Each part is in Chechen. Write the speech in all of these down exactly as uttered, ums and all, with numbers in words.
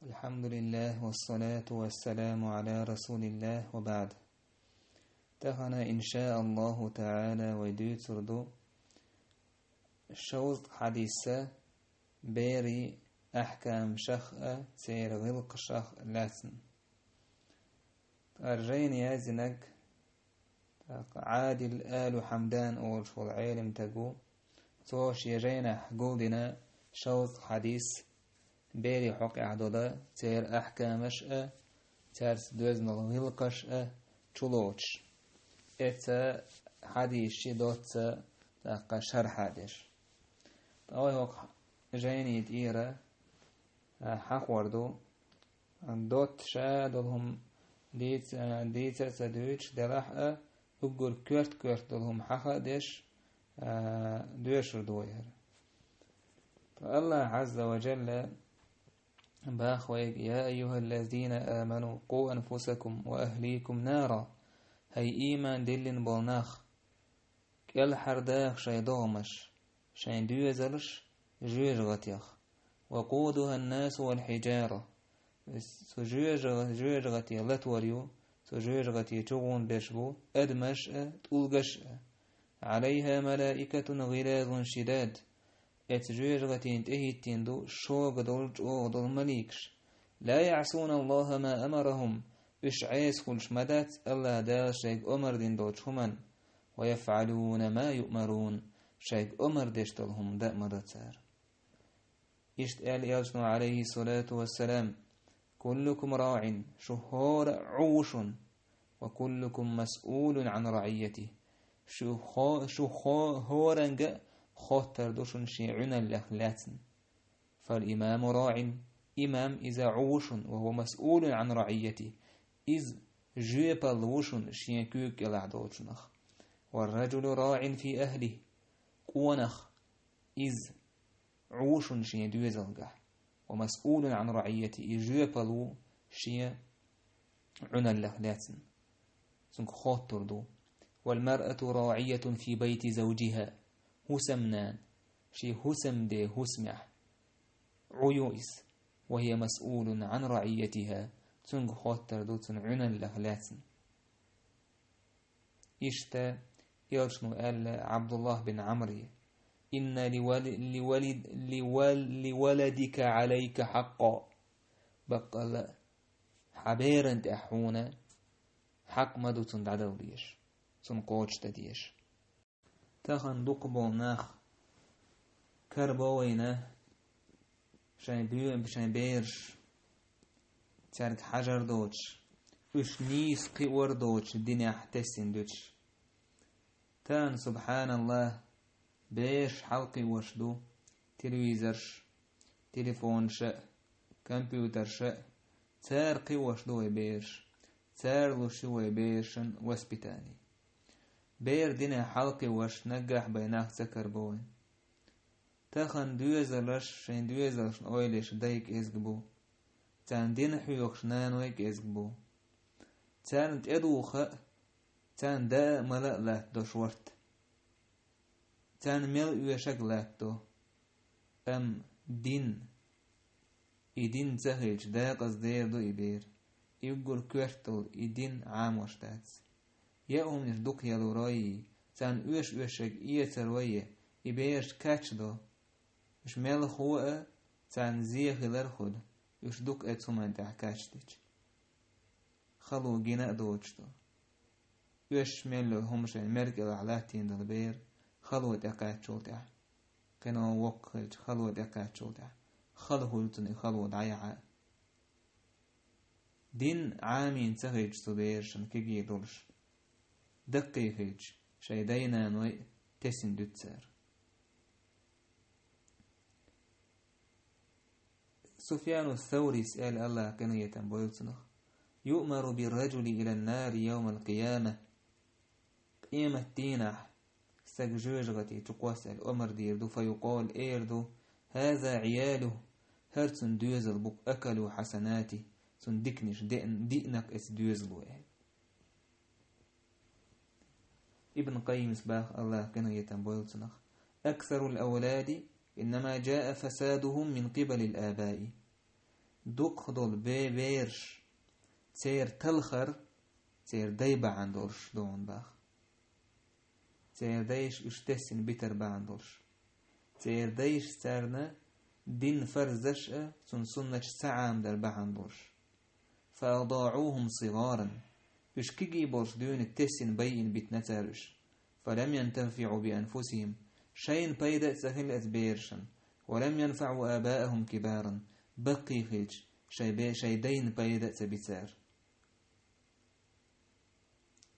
الحمد لله والصلاة والسلام على رسول الله وبعد. Тахана, иншааллаху таала, вай дуьйцур ду шовзткъа хьадис берийн ахкамашах а, церан гӀиллакхашах а лаьцна. Тхьара жайна яздинарг тӀаккха Ӏадил Алу Хьамдан олуш волу Ӏелим стаг ву. Цо шен жайнахь гулдина шовзткъа хьадис, берийн хьокъехь долу церан ахкамаш а, цаьрца доьзна долу гӀиллакхаш а чулоцуш. Эца хьадисаш доцца тӀаккха шархь а деш. Ткъа вай хӀокху жайни тӀера, а, хьахор ду, доцца ша долу хӀума дийца, дийца а ца дуьйцуш, делахь а, уггар коьрта-коьрта долу хӀума хьаха а деш, а, доьшур ду вай хӀара. Ткъа Аллах Ӏазза ва Джалла боху вайга: «يا أيها الذين آمنوا قوا أنفسكم وأهليكم نارا». ХӀай ийман диллина болу нах, кӀелхьардаха шайн догӀмаш, шайн доьзалш жоьжахатех. «وقودها الناس والحجارة». Цу жоьжа-, жоьжахате латор ю, цу жоьжахате чугӀун берш бу адамаш а, тӀулгаш а. «عليها ملائكة غلاظ شداد». Эца жоьжахатина тӀехӀиттина ду шога долу, чӀогӀа долу маликаш. «لا يعصون الله ما أمرهم». Уьш Ӏеса хуьлуш ма дац Аллах Дала шайга омар дина долчу хӀуманна. «ويفعلون ما يؤمرون». Шайга омар деш долу хӀума дан а ма до цара. Иштта аьлла Элчано, Ӏалайхиссалату вассалам: «كلكم راع», шу хӀора а Ӏу ву шуна, «وكلكم مسؤول عن رعيته». Шу хо-, шу хо-, хӀоранга а хоттар ду шуна шен Ӏуьналлех лаьцна. «فالإمام راع», имам иза Ӏу ву шуна, «وهو مسؤول عن رعيته», иза жоьпалла ву шуна шен куьйга кӀелахь долчунах. «والرجل راع في أهله», къонах иза Ӏу ву шуна шен доьзалгахь. «ومسؤول عن رعيته», и жоьпалла ву шен Ӏуьналлех лаьцна. Цуьнга хоттур ду. «والمرأة راعية في بيت زوجها». ХӀусамнана шен хӀусамден хӀусамехь Ӏу ю иза. «وهي مسؤول عن رعيتها». Цуьнга хоттур ду цуьнан Ӏуьналлех лаьцна. Иштта Элчано аьлла Ӏабдуллах бин Ӏамре: «إن لول-، لولد-، لول-، لولدك عليك حقا». Баккъалла а, хьан беран тӀехь хьуна хьакъ ма ду цунна дӀадала дезаш, цунна кхочушдан дезаш. Тахана дукхахболу нах карабо вайна шайн боь-, шайн бераш, цаьрга хьажар доцуш, уьш нийса кхиор доцуш динехь тесна дуьтуш. Тахана, субхьаналлах, бераш хьалакхиош ду телевизорш, телефонаш а, компьютерш а, цара кхиош ду вай бераш, цара луш ю вай берашна воспитание. Бер динехь хьалакхиош наггахь бен нах ца карабо вайна. Тахана доьзалш шайн доьзалшна ойла еш дай кӀезиг бу. Царна дин хьоьхуш наной кӀезиг бу. Царна тӀедуха а, царна даа а мала а латтадо шорта. Царна мел оьшург латтадо. Амма дин, и дин ца хилча, декъаза дер ду и бер. И уггар коьрталла и дин Ӏамош дац. Я хӀуманаш дукха ялур йой, царна оьш-оьшург эцар йой, и бераш кхачадо. Уьш мелхо а царна зе хилар хуьлу, уьш дукха эцу хӀуманна тӀехь кхачдича. Хало гина а доцуш ду. Оьшуш мел йолу хӀума шайн мер кӀелахь латтийна долу бер, хало тӀекхаьччул тӀаьхьа, кхино воккха хилча, хало тӀекхаьччул тӀаьхьа, хала хуьлу цунна и хало дӀаяхьа. Дин Ӏамийна ца хилча цу берашна кегий долуш, даккхий хилча, шайн дай-наной а тесна дуьту цара. Суфьяну Саурис аьлла, Аллах къинхетам бойла цунах: «يؤمر بالرجل إلى النار يوم القيامة». Къематдийнахь стаг жоьжахате чу кхосса аьлла омар дийр ду, فيقال, эр ду: «هذا عياله», хӀара цуьнан доьзал бу-кх, «أكلوا حسناته», цуьнан диканаш деан-, диъна-кх эцу доьзало, аьлла. Ибн Къаййимас баха, Аллах къинхетам бойла цунах: «أكثر الأولاد إنما جاء فسادهم من قبل الآباء». дукхах долу бе-, бераш, церан талхар, церан дай бахьана долуш ду хьуна боху. Церан дайша уьш тесна битар бахьана долуш. Церан дайша царна динан фарзаш а, цуьнан суннаташ ца Ӏамадар бахьана долуш. فأضاعوهم صغارا. Уьш кегий болуш дуьйна тесна байина битина цара уьш. فلم ينتفعوا بأنفسهم. Шайна пайда а ца хилла оцу берашна. ولم ينفعوا آباءهم كبارا. Баккхий хилча, шайн бе-, шайн дайна пайда а ца би цара.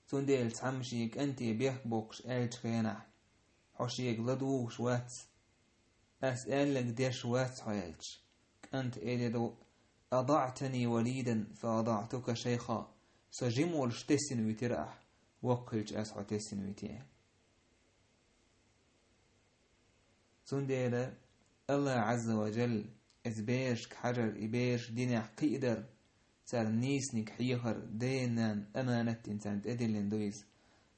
Цундела цхьамма шен кӀанте бехк боккхуш аьллачу хенахь, хьо шега ладугӀуш вац, ас аьлларг деш вац хьо аьлча, кӀанта элира: أضعتني وليدا فأضعتك شيخا. Со жима волуш тесна витира ахь, воккха хилча ас хьо тесна вити. Цундела Аллах Ӏазза ва Джалла, иза берашка хьажар, и бераш динехь кхиадар, царна нийсаниг хьехар, ден-нанна аманат дина царна тӀедиллина ду иза.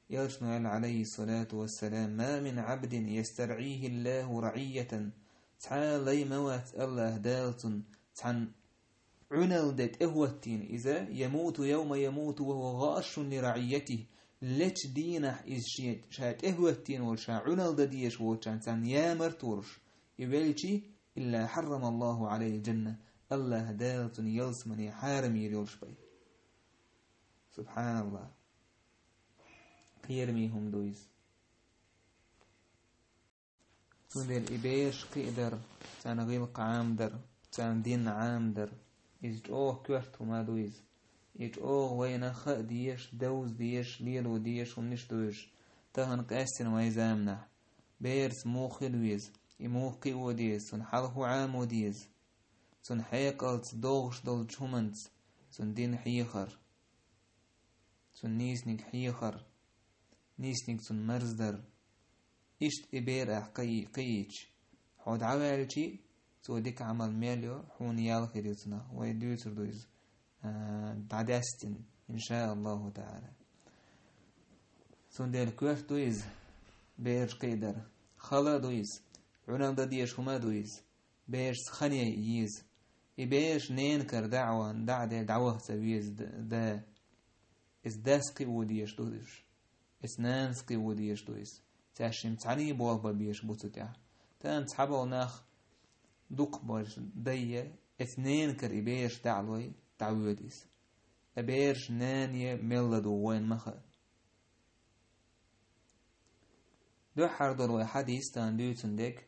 Элчано аьлла, Ӏалайхиссалату вассалам: ما من عبد يسترعيه الله رعية. Цхьа а лай ма вац Аллаха Дала цунна цхьана Ӏуьналла де тӀехӀоттийна иза, يموت يوم يموت وهو غاش لرعيته, лечу дийнахь иза шен, ша тӀехӀоттийна волу, ша Ӏуьналла дан дезаш волчарна царна ямарт а волуш, и велчий, إلا حرم الله عليه الجنة, Аллаха Дала цунна ялсамане хьарам йийр йолуш бай. Субханаллах. Кхераме хӀума ду иза. Цундела и бераш кхиадар, царна гӀиллакх Ӏамадар, царна дин Ӏамадар, иза чӀогӀа коьрта хӀума ду иза. И чӀогӀа вайна хаа дезаш, довза дезаш, лело дезаш хӀуманаш ду уьш. Тахана къаьстина вайн заманахь. Бераца муха хила веза, и муха кхио деза, цунна хьалха хӀун Ӏамо деза. Цунна хьекъалца догӀуш долчу хӀуманца, цунна дин хьехар. Цунна нийсаниг хьехар, нийсаниг цунна марздар. Иштта и бер ахь кхи-, кхиийча, хьо дӀаваьлчий, цо дика Ӏамал мел йо, хьуна ял хир ю цунах, вай дуьйцур ду иза, а, дӀадаьстина, иншааллаху таӀала. Цундела коьрта ду иза, бераш кхиадар. Хала а ду иза, Ӏуьналла дан дезаш хӀума а ду иза. Берашца хан яйа еза. И бераш ненан кара дӀа а ван, дӀа а де, дӀаваха ца веза д-, да. Иза дас кхио дезаш ду иза. Иза нанас кхио дезаш ду иза. Цаьршимма цхьаьний болх бан безаш бу цу тӀехь. Тахана цхьаболу нах дукхахберш дайя, иза ненан кара и бераш дӀа а лой, дӀавоьду иза. И бераш нанае мел ладугӀу вайна ма хаьа. Дуьххьара долу вай хьадис тахана дуьйцун дерг,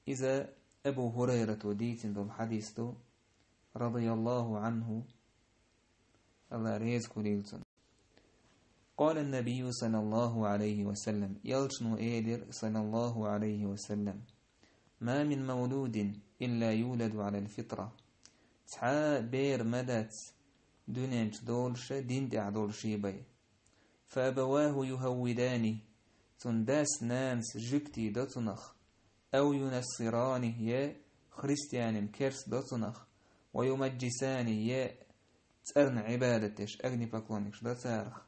иза Абу ХӀурайрато дийцина долу хьадис ду, радияллаху Ӏанху, Алла реза хуьлийла цунна. قال النبي صلى الله عليه وسلم, Элчано элира, саллаллаху Ӏалайхи ва саллам: ما من مولود إلا يولد على الفطرة. Цхьа а бер ма дац дуьнен чу долуша дин тӀехь долуш бай. فأبواه يهودانه, цуьнан дас-нанас жуьгтий до цунах, أو ينصرانه, я христианин керс до цунах, ويمجسانه, я цӀарна Ӏибадат деш, огнепоклонникаш до царах.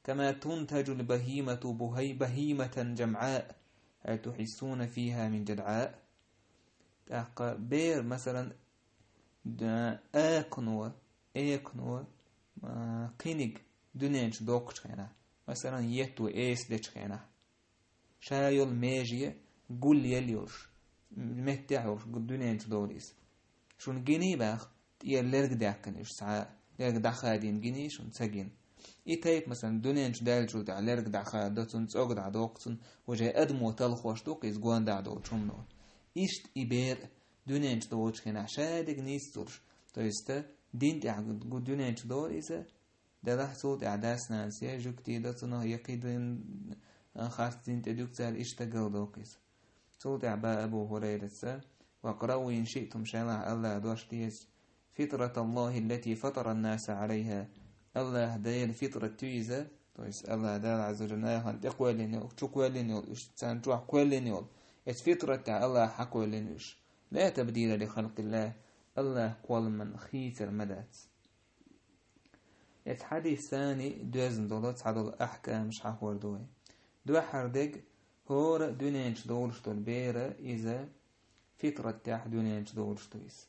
كما تنتج البهيمة بهي-، بهيمة جمعاء، هل تحسون فيها من جدعاء؟ ТӀаккха бер, масалан, д-, экхано, экхано, а, кхиниг дуьнен чу доккхучу хенахь, масалан, етто эса дечу хенахь, ша йолу меже гулъелла йолуш, меттехь йолуш гу-, дуьнен чу долу иза. Шуна гиний баха, тӀера лерг даьккхина уьш цхьа, лерг дӀахадийна гиний шуна, ца гина. И тайпа, масалан, дуьнен чу даьллачул тӀаьхьа лерг дӀахадо цунна, цӀог дӀадоккху цунна, уже адамо талхош ду-кх иза гонда долчу хӀумано. Иштта и бер дуьнен чу долучу хенахь шадерг нийса ца луш, то есть дин тӀехь гу-, дуьнен чу долу иза, делахь цул тӀаьхьа дас-нанас я жуьгтий до цунах, я кхидин, а, харц дин тӀе дуьгу цара, иштта галдоккху иза. Цул тӀаьхьа бан Абу ХӀурайрас: واقرؤوا إن شئتم, шайлахь Аллах дош деза, فطرة الله التي فطر الناس عليها. Аллах Делан фитрат ю иза, то есть Аллах Дала Ӏазза ва Джалла нахана тӀекхоьллина йолу, чукхоьллина йолу, уьш царна чохь кхоьллина йолу. Эцу фитрат тӀехь Аллах хьакхоьллина уьш. لا تبديل لخلق الله, Аллах кхолламан хийцар ма дац. Эцу хьадисана доьзна долу цхьадолу ахкамаш хьахор ду вай. Дуьххьара дерг, хӀора дуьнен чу долуш долу бер, иза фитрат тӀехь дуьнен чу долуш ду иза.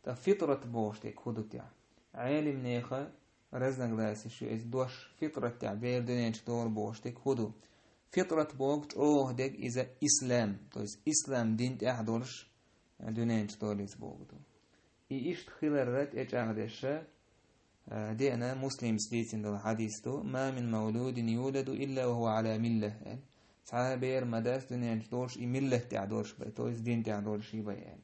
ТӀаккха фитрат бохуш дерг хӀун ду техьа? Ӏелимнеха разногласеш ю, иза дош фитрат техьа бер дуьнен чу долу бохуш дерг хӀун ду? Фитрат боху чӀогӀа дерг иза ислам, то есть ислам дин тӀехь долуш дуьнен чу долу иза боху ду. И иштта хиларра тӀечӀагӀдеш, а, деана Муслимс дийцина долу хьадис ду: «Ма мин мавлудин юладу илла ва хӀува Ӏала милла», аьлла. Цхьа а бер ма дац дуьнен чу долуш и миллат тӀехь долуш бен, то есть дин тӀехь долуш и бен, аьлла.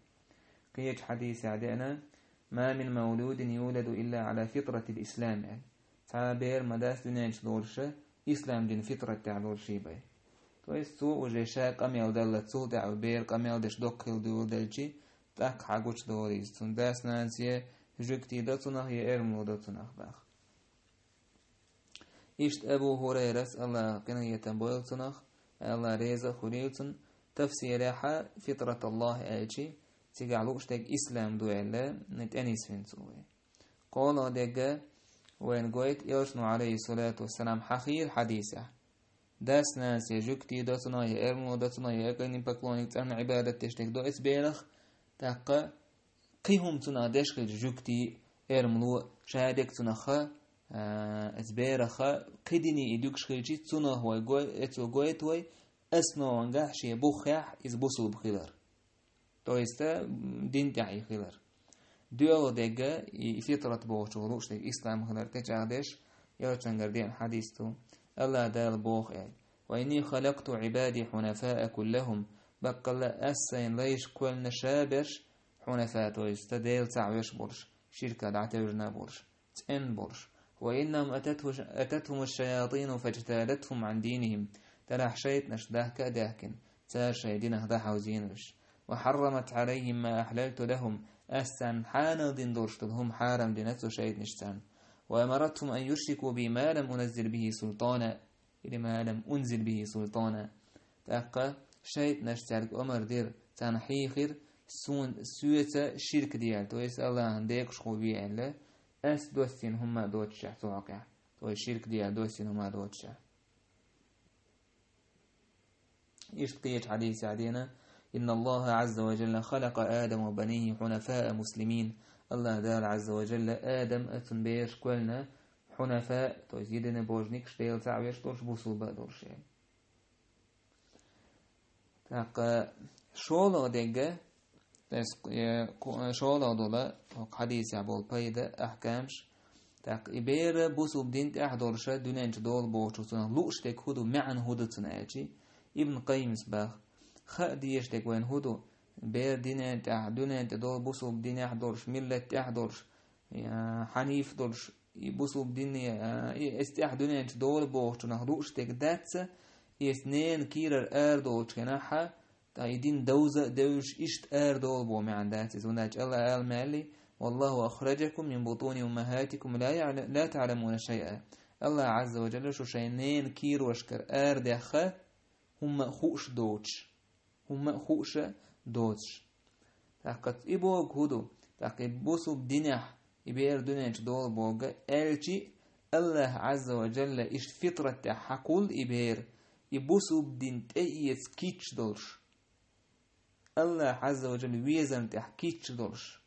Кхечу хьадисехь деана: «Ма мин мавлудин юладу илла Ӏала фитратил ислам», аьлла. Цхьа а бер ма дац дуьнен чу долуш ислам дин фитрат тӀехь долуш и бен. То есть цо уже ша къамел далла, цул тӀаьхьа бер къамел деш доккха хила дуьйладелчи, тӀаккха хьагучу долу иза. Цунна дас-нанас я жуьгти до цунах, я эрмало до цунах баха. Иштта Абу ХӀурайрас, Аллах къинхетам бойла цунах, Аллах реза а хуьлийла цунна, тафсирехьа фитраталлахӀ аьлчи, цигахь лууш дерг ислам ду аьлла, тӀенисвина цо вай. КхоалгӀа дерг вайна гойту Элчано, Ӏалайхиссалату вассалам, хьахийра хьадисехь. Дас-нанас я жуьгти до цунах, я эрмало до цунах, я огнепоклонник, цӀарна Ӏибадат деш дерг до эцу берах, тӀаккха кхин хӀума цунах деш хилча, жуьгти, эрмало, ша дерг цунах, а, эцу берах, кхин дине и дуьгуш хилчи, цунах вай гой-, эцо гойту вай, основангахь шен буххехь иза бусулба хилар. То есть, а, дин тӀехь и хилар. ДоьалгӀа дерг, и фитрат бохучух лууш дерг ислам хилар тӀечӀагӀдеш, Элчангара деана хьадис ду, Аллах Дала боху аьлла: «Ва инни халакту Ӏибади хьунафаа куллахӀум», баккъалла Ас Сайн лайш кхоьллина ша берш хьунафа, то есть Дела цхьаъ веш болуш, ширка дӀатевжина болуш, цӀена болуш. «Ва иннахӀум ататхӀу-, ататхӀуму шаятӀину фажталатхӀум Ӏан динихӀим», делахь шайтӀанаш дахка а даьхкина, цара шайн динах дӀахьовзийна уьш. «Ва хьаррамат Ӏалайхим ма ахьлалту лахӀум», Ас царна хьанал дина долуш долу хӀума хьарам дина цу шайтӀанаш царна. «Ва амаратхӀум ан юшрику би ма лам уназзил бихӀи султана», или «ма лам унзил бихӀи султана». ТӀаккха шайтӀанаш цаьрга омар дира, царна хьийхира, суна, соьца ширк де аьлла, то есть Аллахьан декъашхо ве аьлла, Ас доссийна хӀума а доцуш цу хьокъехь, то есть ширк де аьлла доссийна хӀума а доцуш. Иштта кхечу хьадисехь деана: «Инна Аллаха Ӏазза ва жалла халакъа Адама ва банихӀи хьунафаа муслимин». Аллах Дала Ӏазза ва жалла Адам а цуьнан бераш кхоьллина хьунафа, то есть единобожникаш, Дела цхьаъ веш долуш, бусулба а долуш, аьлла. ТӀаккха шолгӀа дерг, то есть, э, ку-, э, шолгӀа долу хӀокху хьадисехь болу пайда, ахкамаш. ТӀаккха и бер бусулба дин тӀехь долуша дуьнен чу долу бохучух цунах лууш дерг хӀун ду, маьӀна хӀун ду цунна аьлчи, Ибн Къаййимас баха: хаа дезаш дерг вайна хӀун ду, бер динен тӀехь, дуьнен тӀе долу бусулба динехь долуш, миллат тӀехь долуш, я, хьаниф долуш, и бусулба дине, а, и эс тӀехь дуьнен чу долу бохучунах лууш дерг дац, эс ненан кийрара ара долчу хенахь, ткъа и дин довза а девзаш, иштта ара долу боху маьӀна дац иза. ХӀунда аьлча Аллах ала маьлли: «Валлаху ахраджакум мин бутуни уммахатикум ла яъла-, ла таъламуна шайъа». Аллах Ӏазза ва жалла шу шайн ненан кийрошкара арадаьхна, хӀумма а хууш доцуш. ХӀумма а хууша доцуш. ТӀаккха и боху хӀун ду? ТӀаккха и бусулба динехь, и бер дуьнен чу долу боху аьлчи, Аллах Ӏазза ва Жалла иштта фитрат тӀехь хьакхуллу и бер, и бусулба дин тӀеэца кийча долуш. Аллах Ӏазза ва Жалла везарна тӀехь кийча долуш.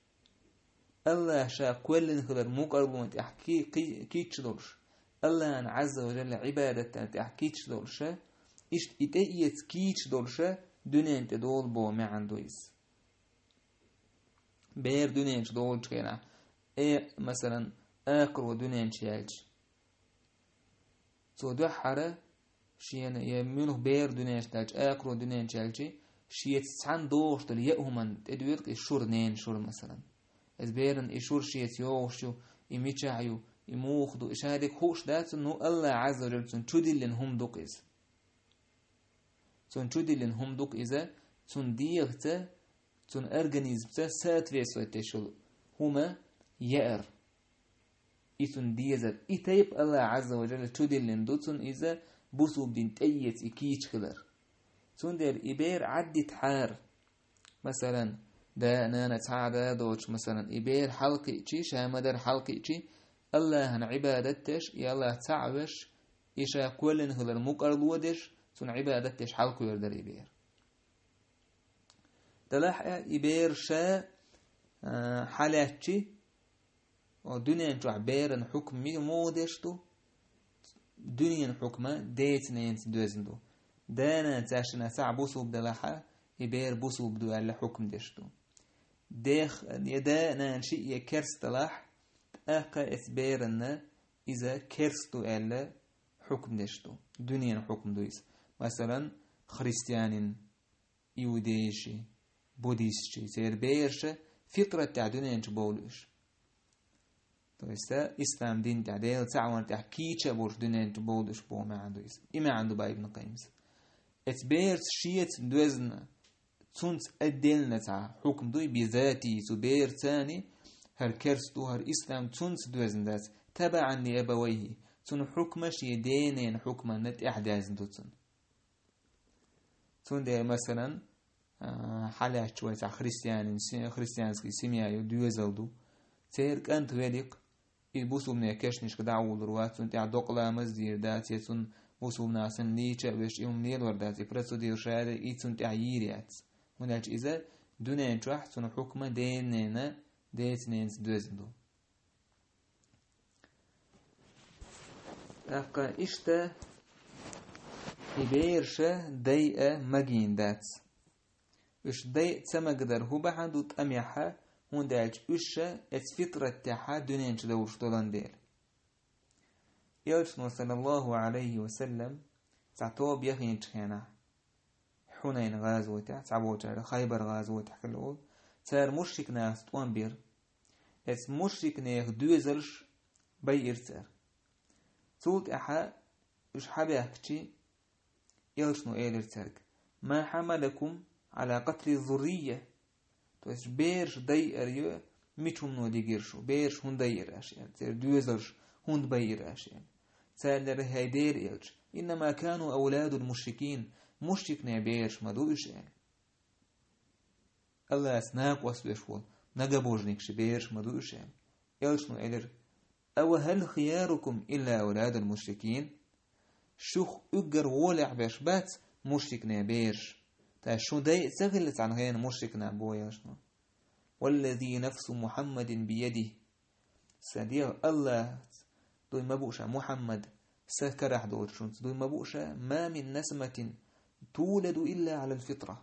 Аллах ша кхоьллина хилар мукъарлонна тӀехь ки-, ки-, кийча долуш, Аллахьан Ӏазза ва Жалла Ӏибадатана тӀехь кийча долуша, иштта и тӀеэца кийча долуша, дуьнен тӀе долу боху маьӀна ду иза. Бер дуьнен чу долучу хенахь, э, масалан, акхаро дуьнен чу яьлча. Цо дуьххьара шена я муьлха бер дуьнен чу даьлча, акхаро дуьнен чу яьлча, шеца цхьаьна догӀуш долу яа хӀуманна тӀедоьду-кх и шура, ненан шура, масалан. Иза берана и шура шеца йогӀуш ю, и мичахь ю, и муха ду, и ша дерг хууш дац цунна, ну, Аллах Ӏазза ва Жалла цунна чудиллина хӀума ду-кх иза. Цунна чудиллина хӀума ду-кх иза, цунна дегӀаца, цунна организмца соответствовать деш йолу хӀума яар. И цунна дезар. И тайпа Аллах Ӏазза ва Жалла чудиллина ду цунна иза, бусулба дин тӀеэца и кийча хилар. Цундела и бер Ӏаддитахьара, масалан, да а, нана а цхьа а да доцуш, масалан, и бер хьалакхиъчи, ша ма-дарра хьалакхиъчи, Аллахьан Ӏибадат деш, и Аллах цхьаъ веш, и ша кхоьллина хилар мукъарло деш, цунна Ӏибадат деш хьалакхоьру дара и бер. Делахь а и бер ша а, хьалаьцчи, о, дуьнен чохь беран хьукма муха деш ду? Дуьнен хьукма деца-ненаца доьзна ду. Да-нана цаьршиннах цхьаъ бусулба делахь, и бер бусулба ду аьлла хьукма деш ду. Дех, я да-нана шиъ я керста делахь, тӀаккха эцу беранна иза керста ду аьлла хьукма деш ду. Дуьнен хьукма ду иза. Масалан, христианин, иудейши, буддистчи, церан бераша фитрат тӀехь дуьнен чу бовлуш. То есть, а, ислам дин тӀехь, Дела цхьаъ варна тӀехь кийча а болуш дуьнен чу бовлуш боху маьӀна ду иза. И маьӀна ду боху Ибн Къаййимас. Эцу бераца шеца доьзна, цунца отдельно цхьа хьукма дуй, бизати, цу бераца, хӀара керста ду, хӀара ислам, цунца доьзна дац, табаӀан ли абавайхи, цуьнан хьукма шен ден-ненан хьукманна тӀехь даьзна ду цунна. Цундела, масалан, а, хьалаьцча вай цхьа христианин се-, христианский семья ю, доьзал ду. Церан кӀант великх, и бусулбане кешнашка дӀа а вулур вац, цунна тӀехь докъа ламаз дийр дац, я цунна бусулбанаш санна лийча а веш, и хӀума лелор дац, и процедура шаьргахь, и цунна тӀехь йийр яц. ХӀунда аьлча иза дуьнен чохь цуьнан хьукма ден-ненан, деца-ненаца доьзна ду. ТӀаккха иштта и бераша дайа магийна дац. Уьш дайа ца магадар хӀун бахьана ду тӀамехь, хӀунда аьлча уьш эцу фитрат тӀехь дуьнен чу довлуш долан дела. Элчано, саллаллаху Ӏалайхи ва саллам, цхьа тоба яхийначу хенахь, Хьунайн гӀазотехь, цхьаболчара Хайбар гӀазотехь хилла олу, цара мушрик нахаца тӀом бира. Эцу мушрикнех доьзалш байира цара. Цул тӀаьхьа уьш хьабаьхкичи, элчано элира цаьрга: «Ма хьамалакум Ӏала катли зуррийя?» То есть бераш дайар ю, мича хӀумано дигира шу, бераш хӀунда дайира аша аьлла, церан доьзалш хӀунда байира аша аьлла. Цара элира: «ХӀай Делан элча, иннама кану авладул мушрикин, мушрикнех бераш ма ду уьш», аьлла. Аллас накъост веш волу, многобожникаш бераш ма ду уьш аьлла. Элчано элира: «Ава хӀал хиярукум илла авладул мушрикин?» Шух уггар гӀолехь берш бац мушрикнех бераш. Ткъа шун дайа ца хилла цхьана хенахь мушрик нах, боху элчано. «Валлази нафсу Мухьаммадин биядихи». Сан дегӀ Аллахьца дуй ма бу ша, Мухьаммад, сан карахь долчунца дуй ма бу ша, «ма мин насаматин туладу илла Ӏалал фитра».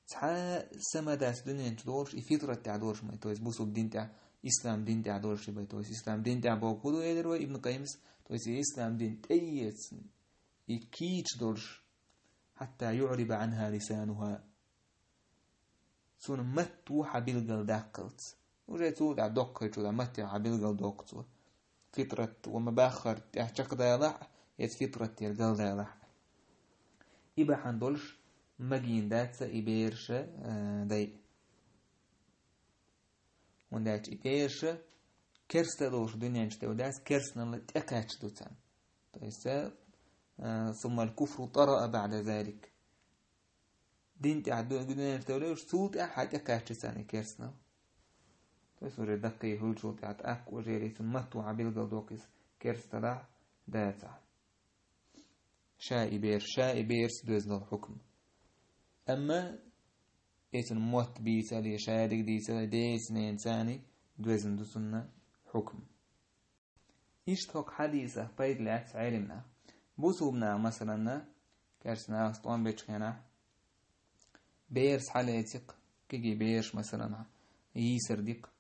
Цхьа а са ма дац дуьнен чу долуш, и фитрат тӀехь долуш ма, то есть бусулба дин тӀехь, ислам дин тӀехь долуш бай, то есть ислам дин тӀехь боху хӀун ду элира вай Ибн Къаййимас, то есть и ислам дин тӀеэца, и кийча долуш, «хьатта юӀриба Ӏанха лисануха». Цуьнан матто хьан билгал даккхалц. Уже цул тӀаьхьа доккхачул а матте хьан билгал доккху цо. Фитрат ва ма баххар тӀехь чекхдалахь, эца фитрат тӀера галдалахь. И бахьана долуш магийна дац и бераша, а, дайа. ХӀунда аьлча и бераша керста долуш дуьнен чу девлла дац, керстаналла тӀекхаьчна ду царна. То есть, а, суммал куфру тараа баъда залик. Дин тӀехь ду-, дуьнен чу девлла уьш, цул тӀаьхьа хьан тӀекхаьччи царна и керстаналла. То есть уже даккхий хуьлучул тӀаьхьа тӀаккха уже цуьнан матто хьан билгал доккху иза керсталахь, дацахь. Ша и бераш, ша и бераца доьзна долу хьукма. Амма эцун мотт бийцале, шадерг дийцале, деца-ненаца доьзна ду цунна хьукма. Иштта хӀокху хьадисах пайда лаьцна Ӏеламнаха. Бусулба наха, масалан, керста нахаца тӀом бечу хенахь, бераш хьалаэци-кх, кегий бераш, масалан, йийсар ди-кх.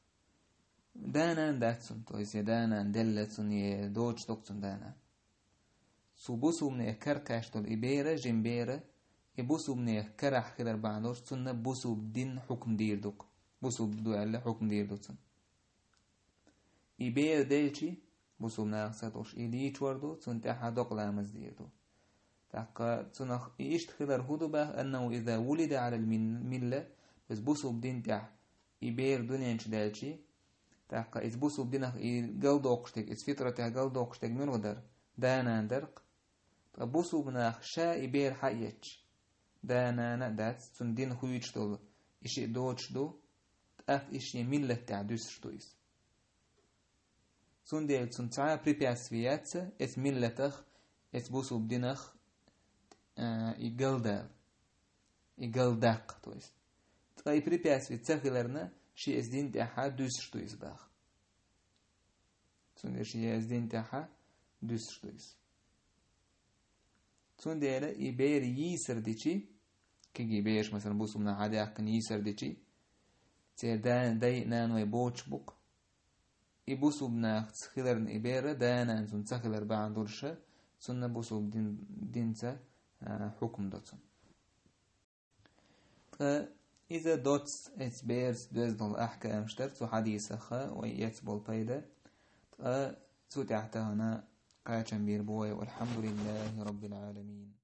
Да-нана дац цунна, то есть я да-нана делла цунна, я доцуш ду-кх цунна да-нана. Цу бусулбанех кара кхаьчна долу и бер, жима бер, и бусулбанех карахь хилар бахьана долуш, цунна бусулба дин хьукма дийр ду-кх. Бусулба ду аьлла хьукма дийр ду цунна. И бер делчи, бусулба нахаца долуш, и лийчор ду, цунна тӀаьхьа докъа ламаз дийр ду. ТӀаккха цунах и иштта хилар хӀун ду баха: «Аннаху иза вулида Ӏалал мин-, милла», иза бусулба дин тӀехь и бер дуьнен чу даьлчи, тӀаккха иза бусулба динах и галдоккхуш дерг, иза фитратехь галдоккхуш дерг муьлха дара? Да-нана дара-кх. Ткъа бусулба наха ша и бер хьаэцча, да-нана а дац, цунна дин хуьйцуш долу, и шиъ доцуш ду, тӀаккха и шен миллат тӀехь дуьсуш ду иза. Цундела цунна цхьа а препятствие яц, эца миллатах, эца бусулба динах, а, и галдала, и галдаккха, то есть. Ткъа и препятствие ца хиларна, ши эза дин тӀехьа дуьсуш ду иза баха. Цундела ши эза дин тӀехьа дуьсуш ду иза. Цундела и бер йийсар дичи, кегий бераш, масала, бусулба наха хьадаьккхина йийсар дичи, церан да-, дай-наной боцуш бу-кх. И бусулба нахаца хиларна и бер да-нана цунна ца хилар бахьана долуш, цунна бусулба дин, динца, а, хьукам до цунна. Ткъа иза доцца эцу бераца доьзна долу ахькамаш дара цу хьадисах вай эцна болу пайда. Ткъа цу тӀехь тахана кхачам бийр бу вай. Валхьамдулиллахи Раббил Ӏаламин.